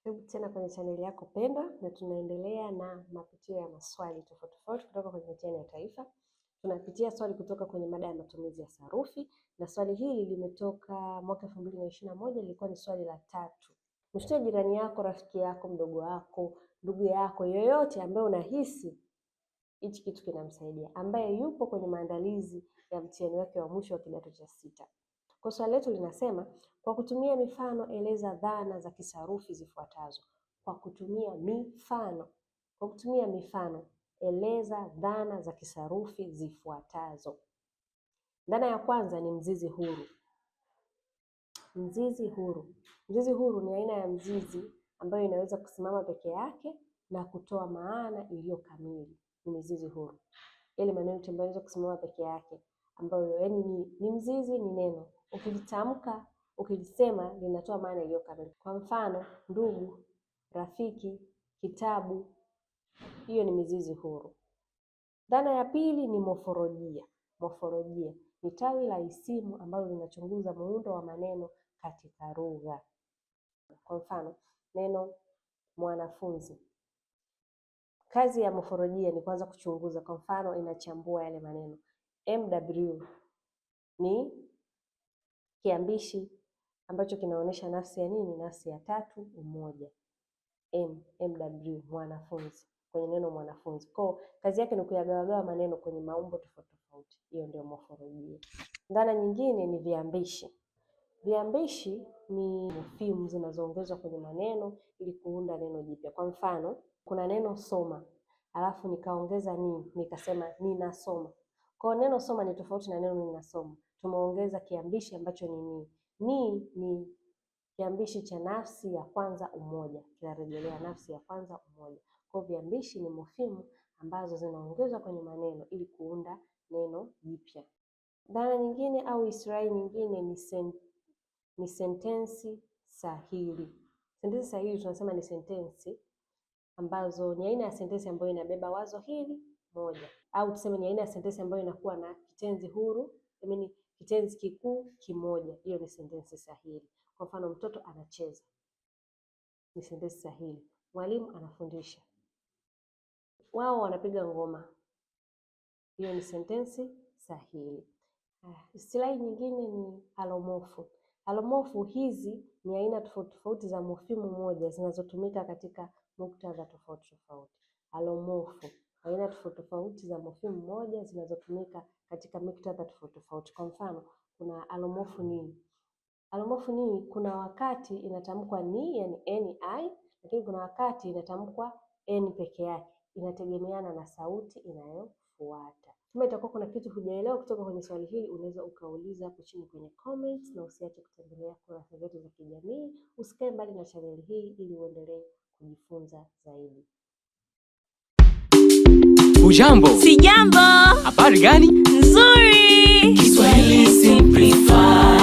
Karibu tena kwenye chaneli yako pendwa, na tunaendelea na mapitio ya maswali tofauti tofauti kutoka kwenye mitihani ya taifa. Tunapitia swali kutoka kwenye mada ya matumizi ya sarufi, na swali hili limetoka mwaka 2021, lilikuwa ni swali la tatu. Mshtue jirani yako, rafiki yako, mdogo wako, ndugu yako, yoyote ambaye unahisi hichi kitu kinamsaidia, ambaye yupo kwenye maandalizi ya mtihani wake wa mwisho wa kidato cha sita. Kwa swali letu linasema, kwa kutumia mifano eleza dhana za kisarufi zifuatazo. Kwa kutumia mifano, kwa kutumia mifano eleza dhana za kisarufi zifuatazo. Dhana ya kwanza ni mzizi huru. Mzizi huru. Mzizi huru ni aina ya mzizi ambayo inaweza kusimama peke yake na kutoa maana iliyo kamili. Ni mizizi huru. Yale maneno ambayo yanaweza kusimama peke yake, ambayo yaani ni mzizi, ni neno ukilitamka, ukilisema linatoa maana iliyo kamili. Kwa mfano, ndugu, rafiki, kitabu, hiyo ni mizizi huru. Dhana ya pili ni mofolojia. Mofolojia ni tawi la isimu ambalo linachunguza muundo wa maneno katika lugha. Kwa mfano, neno mwanafunzi. Kazi ya mofolojia ni kuanza kuchunguza. Kwa mfano, inachambua yale maneno. MW ni kiambishi ambacho kinaonyesha nafsi ya nini? Nafsi ya tatu umoja. M, MW, mwanafunzi, kwenye neno mwanafunzi. Kwa kazi yake ni kuyagawagawa maneno kwenye maumbo tofauti tofauti. Hiyo ndio mofolojia. Dhana nyingine ni viambishi. Viambishi ni mofimu zinazoongezwa kwenye maneno ili kuunda neno jipya. Kwa mfano, kuna neno soma, alafu nikaongeza ni, nikasema ninasoma. Kwa neno soma ni tofauti na neno ninasoma. Tumeongeza kiambishi ambacho ni ni. Ni ni kiambishi cha nafsi ya kwanza umoja, kinarejelea nafsi ya kwanza umoja. Kwa viambishi ni mofimu ambazo zinaongezwa kwenye maneno ili kuunda neno jipya. Dhana nyingine au istilahi nyingine ni sentensi sahili. Sentensi sahili tunasema ni sentensi ambazo ni aina ya sentensi ambayo inabeba wazo hili moja, au tuseme ni aina ya sentensi ambayo inakuwa na kitenzi huru, I mean kitenzi kikuu kimoja. Hiyo ni sentensi sahili. Kwa mfano, mtoto anacheza ni sentensi sahili. Mwalimu anafundisha, wao wanapiga ngoma, hiyo ni sentensi sahili. Istilahi nyingine ni alomofu. Alomofu hizi ni aina tofauti tofauti za mofimu moja zinazotumika katika muktadha tofauti tofauti. Alomofu, aina tofauti tofauti za mofimu moja zinazotumika katika muktadha tofauti tofauti. Kwa mfano, kuna alomofu ni. Alomofu ni kuna wakati inatamkwa ni, yani ni, lakini kuna wakati inatamkwa n peke yake. Inategemeana na sauti inayofuata. Kama itakuwa kuna kitu hujaelewa kutoka kwenye swali hili, unaweza ukauliza hapo chini kwenye comments, na usiache kutembelea kurasa zetu za kijamii. Usikae mbali na chaneli hii ili uendelee kujifunza zaidi. Ujambo. Sijambo. Habari gani? Nzuri. Kiswahili Simplified.